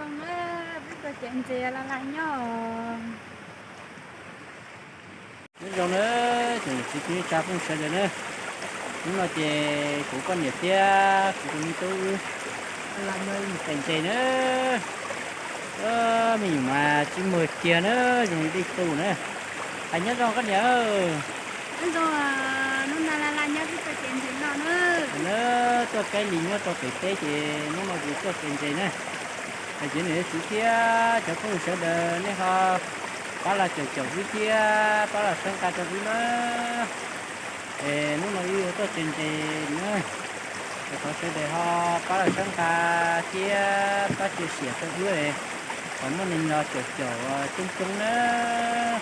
Zoo na, peb tuaj cem ntses laj laj nyob. Nyob zoo na, tsoom niam txiv kwv tij neej tsa phooj ywg sawv daws na. Hnub no ces kuv poj niam thiab kuv tus me tub wb los mus cem ntses na. Me nyuam mas tsis muag kiag na, zoo li dej tu na. Hais nyob zoo koj niam. Nyob zoo, hnub no laj laj nyob peb tuaj cem ntses no na. Na, tuaj kaij li nyob rau pem teb ces hnub no ces tuaj cem ntses na. Hais cov niam txiv thiab cov phooj ywg sawv daws nej ho pab los caum caum wb thiab pab los saib nqa rau wb na. Es hnub no wb yuav tuaj cem ntses na. Es thov sawv daws ho pab los saib nqa thiab pab tsia siam rau wb, kom muaj neeg los caum caum coob coob na.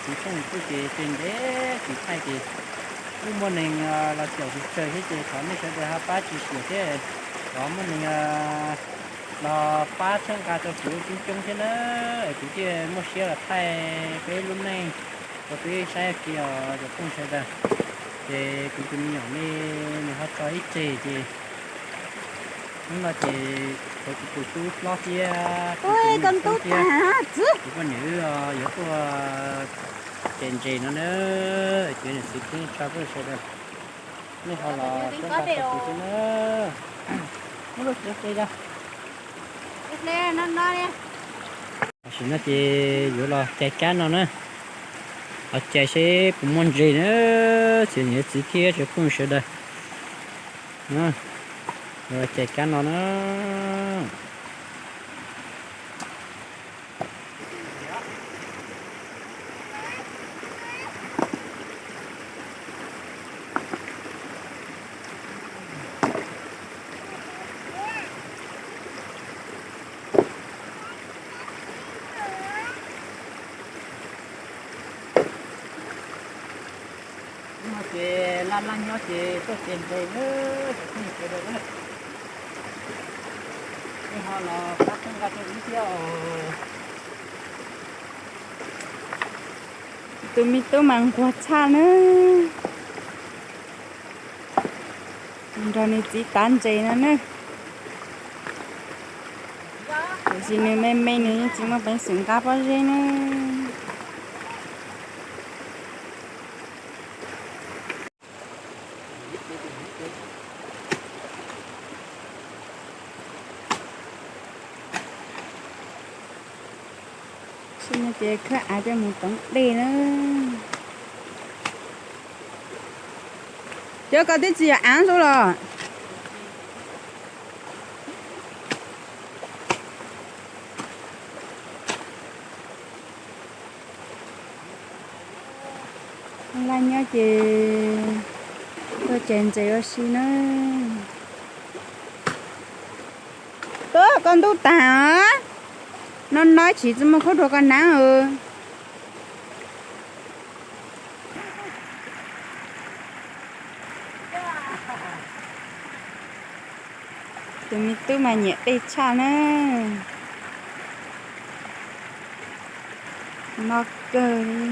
Kuv tshooj YouTube ces cem ntses kuv thaij ces kuj muaj neeg los caum kuv tsawg thiab ces thov nej sawv daws ho pab tsia siam thiab, kom muaj neeg los pab txhawb nqa rau kuv coob coob thiab na. Es kuv thiaj muaj siab los thaij peb lub neej rau peb saib kiag os cov phooj ywg sawv daws. Ces kuv tus me nyuam ne, nws ho tso ib tseg ces hnub no ces kuv tus tub hlob thiab kuv tus me nyuam tub thiab kuv poj niam wb yuav tuaj cem ntses no na. Cov niam txiv kwv tij neej tsa phooj ywg sawv daws, nej ho los saib nqa rau kuv thiab na. Tam sim no ces yuav los cais kab no na, los cais seb puas muaj ntses na. Txiv niam txiv thiab cov phooj ywg sawv daws, yuav los cais kab no na. Hnub no ces laj laj nyob ces tuaj cem ntses na, cov phooj ywg sawv daws na. Nej ho los pab txhawb nqa rau wb thiab os. Tus me tub mas nquag tshaj na, nrog nws txiv tav ntses no na. Tiam sis nws me me nws yeej tsis muaj peev xwm nqa pob zeb na. Sim no ces khawb av coj mus toov dej na. Cov ko twb tsis yog av ntsuj los. Laj nyob ces tuaj cais ntses ua si na. Tuaj koj ntub tag, no no tsis txhob muaj khub rau koj hnav. Tus me tub mas nyiam dej tshaj na. No kawg li.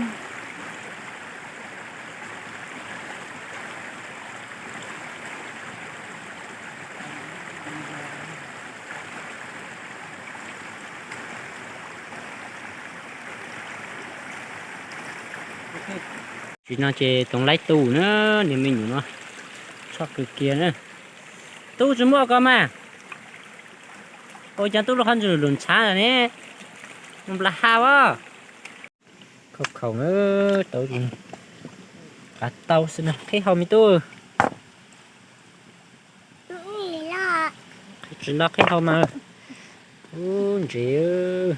Tsis no ces toov laib tus na, niag me nyuam no tshoj kawg kiag na. Tub tsis muaj ko mas. Ua cas tub lub qhov ntswg lus ntshav ne, nplas ha as. Khaub khaum na, tau, qav tau xwb na, qhib hau me tub. Qhib tsis nto qhib hau mas. Ub, ntses,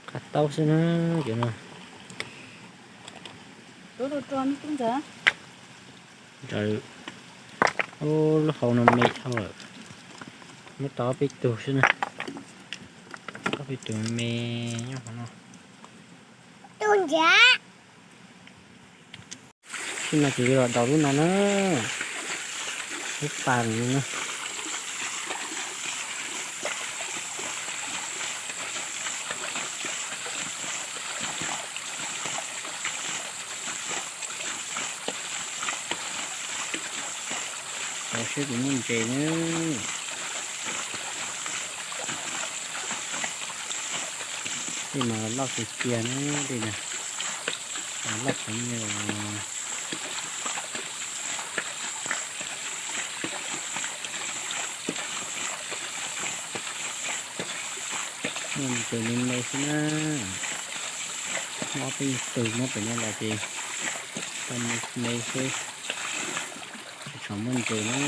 qav tau xwb na, cov no. Ntawd, ub, lub hau no me dhau lawm. Muab tau ob peb tug xwb na. Ob peb tug me nyob hauv no. Sim no ces yuav los daus lub no na, lub pas no na. Daus seb puas muaj ntses na. Dej mas loj kawg kiag na, dej na, loj heev li. Muaj ntses me me xwb na, muaj ob peb tug nyob pem no los ces tau me me xwb, tsis tshua muaj ntses na.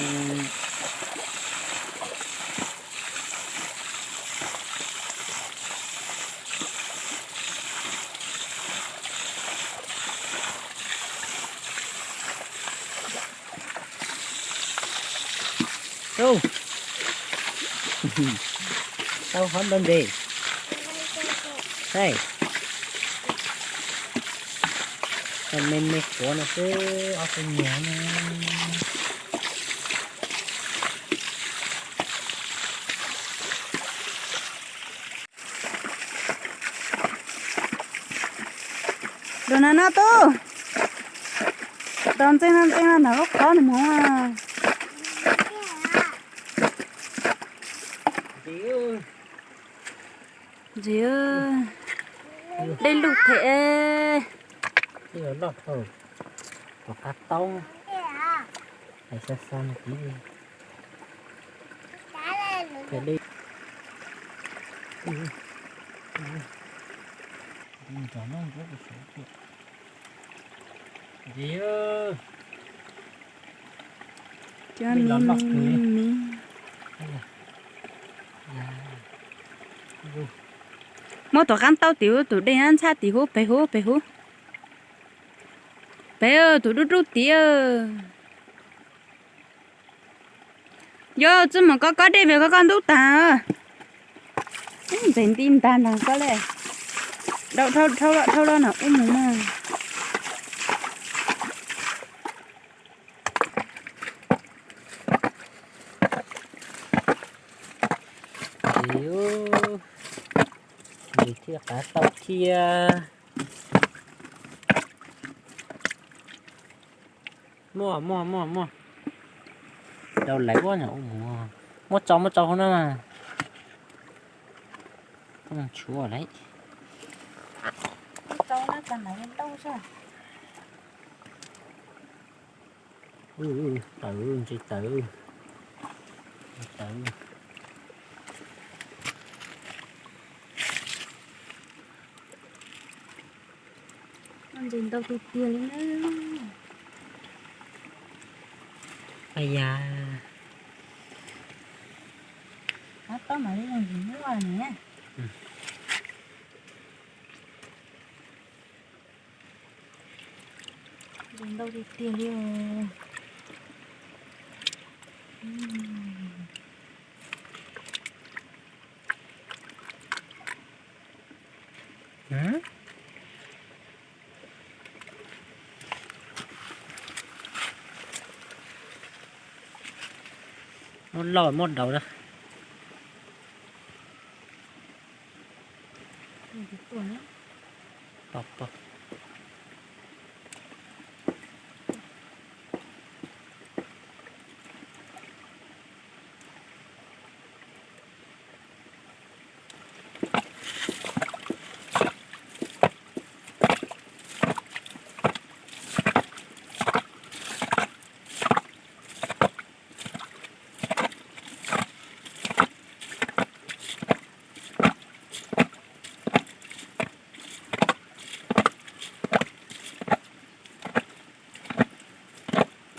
Tau qhov ntau ntses. Tau me me quav no xwb, ob peb nyuag no. Lus na no tub, tau ntxeej no ntxeej no nram lub qhov no mus. Ntxiv, dej lug thiab. Tom qab taub, hais xa xa no tiv. Cov me me, muab tom qab taub tim huv, tus dej ntxhab tim huv, pem huv, pem huv. Pem tus dub dub tid. Yog txuj mus koj kob dej vim koj kob ntub tag. Ntxeev nti ntag nrog koj le. Dhau dhau dhau los na ub mus mas. Nws thiaj qav tau thiab. Muaj, muaj, muaj, muaj. Rau laiv ua no, muab tso, muab tso hauv no mas. Tshuav lawm. Tawv, ntses tawv, ntses tawv. Ntses ntau tiag tiag li na. Aya. Ab, tob mam li zoo yim muaj ne. Ntses ntau tiag tiag li os. Muab loj muab daus na. Pom, pom.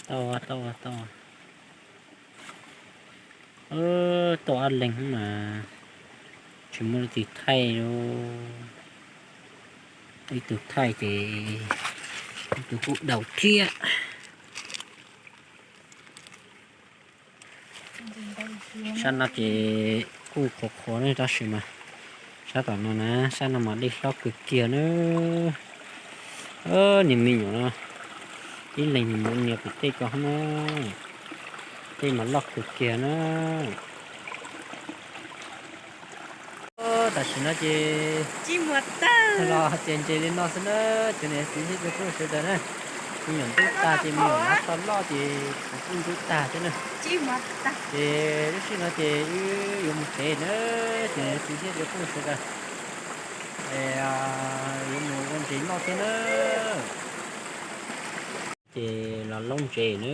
Tau, tau, tau. Tau ob leeg mas tsis muaj leej twg thaij li. Ib tug thaij ces ib tug kuj daus thiab. Sab no ces kuj qhuav qhuav ne tab sis mas sab tom no na, sab no mas dej hlob kawg kiag na. Niag me nyuam no, ib leeg mus nias pem tej ko na, tej mas loj kawg kiag na. Tam sim no ces los txias ntses li no xwb na, cov niam txiv thiab cov phooj ywg sawv daws na. Me nyuam ntub tag ces me nyuam hnav tso loj ces kuv kuj ntub tag thiab na. Ces lub sij hawm no ces wb yuav mus tsev na, cov niam txiv thiab cov phooj ywg sawv daws. Yuav mus ua ntses noj thiab na. Ces los loob ntses na,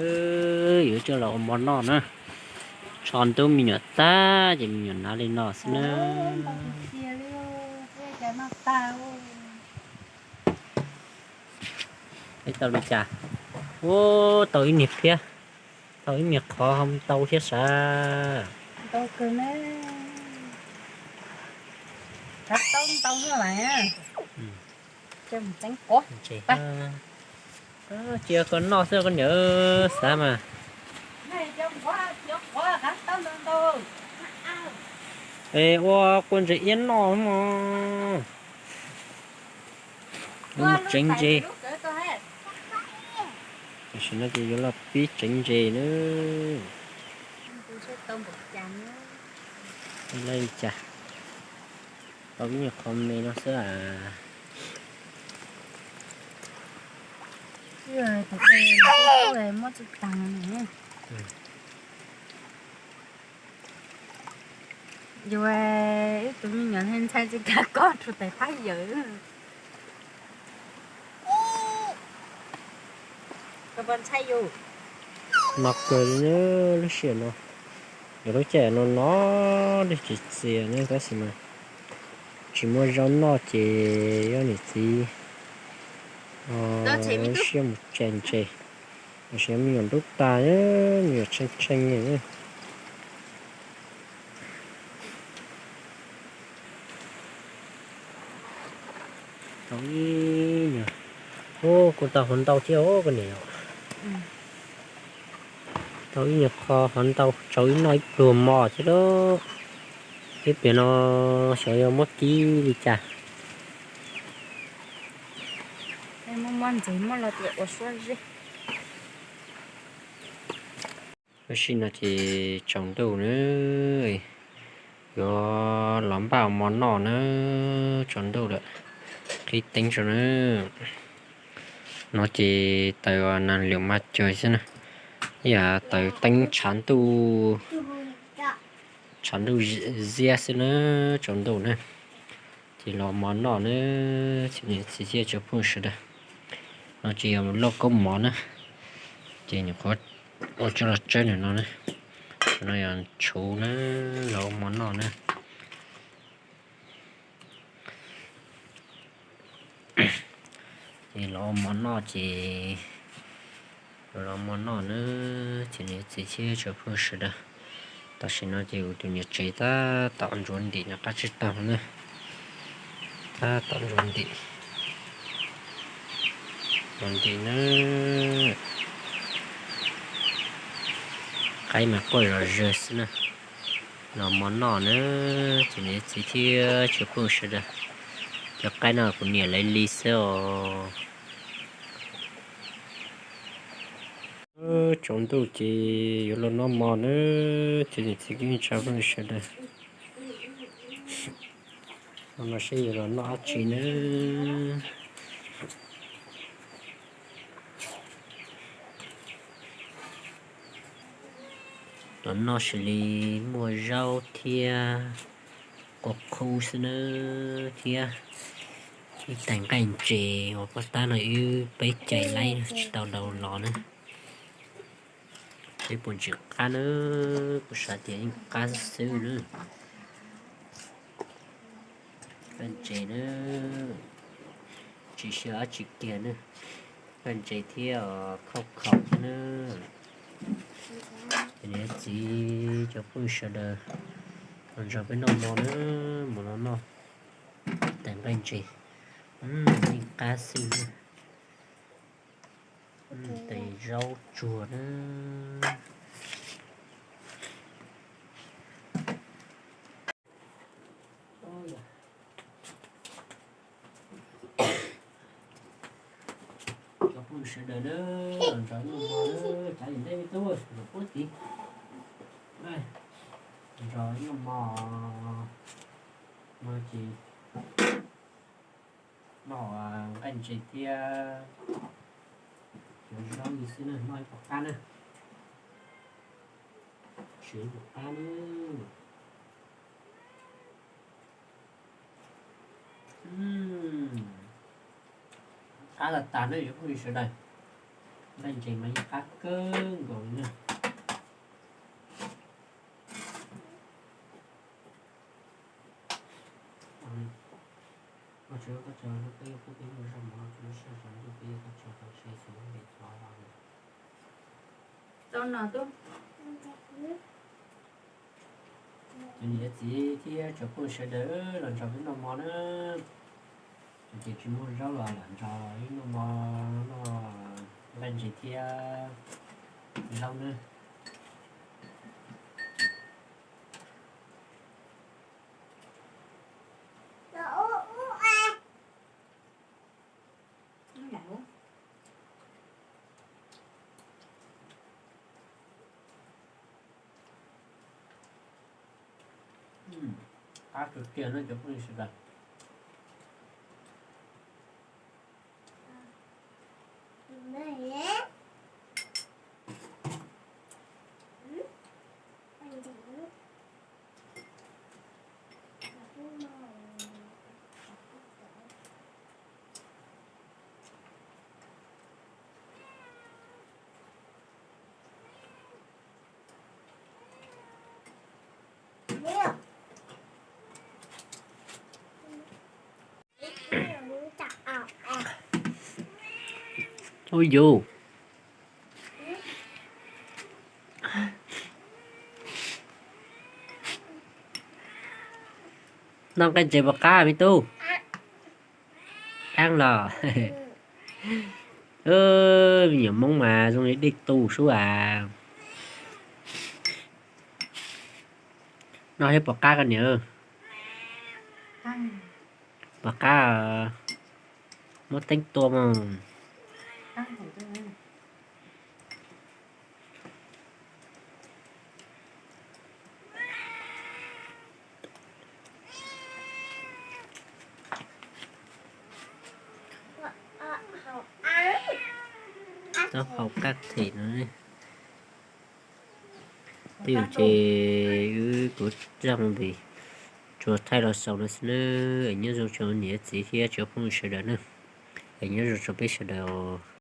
yuav coj los ua mov noj na. Tsho ntub me nyuam tag ces me nyuam hnav li no xwb na. Peb tau li cas? Ua, tau ib niag phiab, tau ib niag qhov ho ntau thiab sav. Cia koj noj xwb koj niam, xav mas. Es ua kua ntses iab noj mog. Yuav mus tsev ntses. Tam sim no ces yuav los pib tsev ntses na. Li cas, tau ib nyuag qhov me no xwb as. Yus ib tug me nyuam ntxhais tsis kam koj rau tais phab yawm. Ntxhais yus no kawg li na, lub sij hawm no, yog lub caij no no dej tsis txias ne, tab sis mas tsis muaj zaub noj ces yog niam txiv siab mus tsev ntses, tab sis me nyuam ntub tag, me nyuam tshee tshee. Tau ib nyuag, ub, kuj tau hov ntau thiab os koj niam. Tau ib nyuag qho hov ntau, tsau ib noj ib pluag mov thiab lauj. Ib pliag no xyov yuav muab kib li cas. Lub sij no ces tsaus ntuj na, yuav los npaj mov noj na, tsaus ntuj lawm, qhib teeb tso na. No ces taws nag lwm mas cuag xwb na, ib yam taws teeb tshav ntuj, tshav ntuj ziab xwb na, tsaus ntuj na. Ces los mov noj na, txiv thiab tsoom phooj ywg sawv daws. No ces yog lauj kaub mov na, ces nyuam qhuav ua tso los tsawb ntawm no na. No yog tshuv na, los ua mov noj na. Ces los ua mov noj ces, los ua mov noj na, ces niam txiv thiab tsoom phooj ywg sawv daws. Tam sim no ces kuv tus niam tsev tab tom ntsuav ntim nyuam qab tsib taug na, tab tom ntsuav ntim, ntsuav ntim na. Qaib mas quaj zom zaws xwb na. Los mov noj na, ces niam txiv thiab tsoom phooj ywg sawv daws, cov qaib no kuv niam lawv li xwb os. Tsaus ntuj ces yuav los noj mov na, ces niam txiv thiab tsoom phooj ywg sawv daws. No seb yuav los noj dab tsi na. Los noj xws li muaj zaub thiab qub qub xwb na, thiab ib tais nqaij ntses uas poj tab no wb peb cais laib tsis tau daus los na. Seb puas ntsim qab na, kuv xav tias yeej qab xwb na. Nqaij ntses na, tsis xyaw dab tsi kiag na, nqaij ntses thiab khauj khaum thiab na. Ces niam txiv cov phooj ywg sawv daws, los nrog peb noj mov na, mus los noj tais nqaij ntses, yeej qab xwb na. Tais zaub tsuag na. Cov phooj ywg sawv daws na, los nrog noj mov na, cav li ntej me tub, los puab tid. Nrog noj mov, mov ces noj nqaij ntses thiab cov zaub li xwb na, noj ib puas qab na. Siav ib puas qab na. Qab tas tas na cov phooj ywg sawv daws. Nqaij ntses mas yeej qab kawg nkaus li na. Cov niam txiv thiab cov phooj ywg sawv daws los nrog peb noj mov na. Ces tsis muaj zaub los lam nrog wb noj mov, noj nqaij ntses thiab zaub na. Qab kawg kiag na cov phooj ywg sawv daws. Ub yus, noj nqaij ntses puas qab me tub? Qab los. Me nyuam Hmoob mas zoo li dej tu sub as. Noj thiab puas qab koj niam? Puas qab? Muab teeb tua mas. Taub hau qab them no. Twb yog ces wb kuv zaj movie tsuas thaij los xaus no xwb nawb. Es nyob zoo rau niam txiv thiab cov phooj ywg sawv daws na. Es nyob zoo rau peb sawv daws.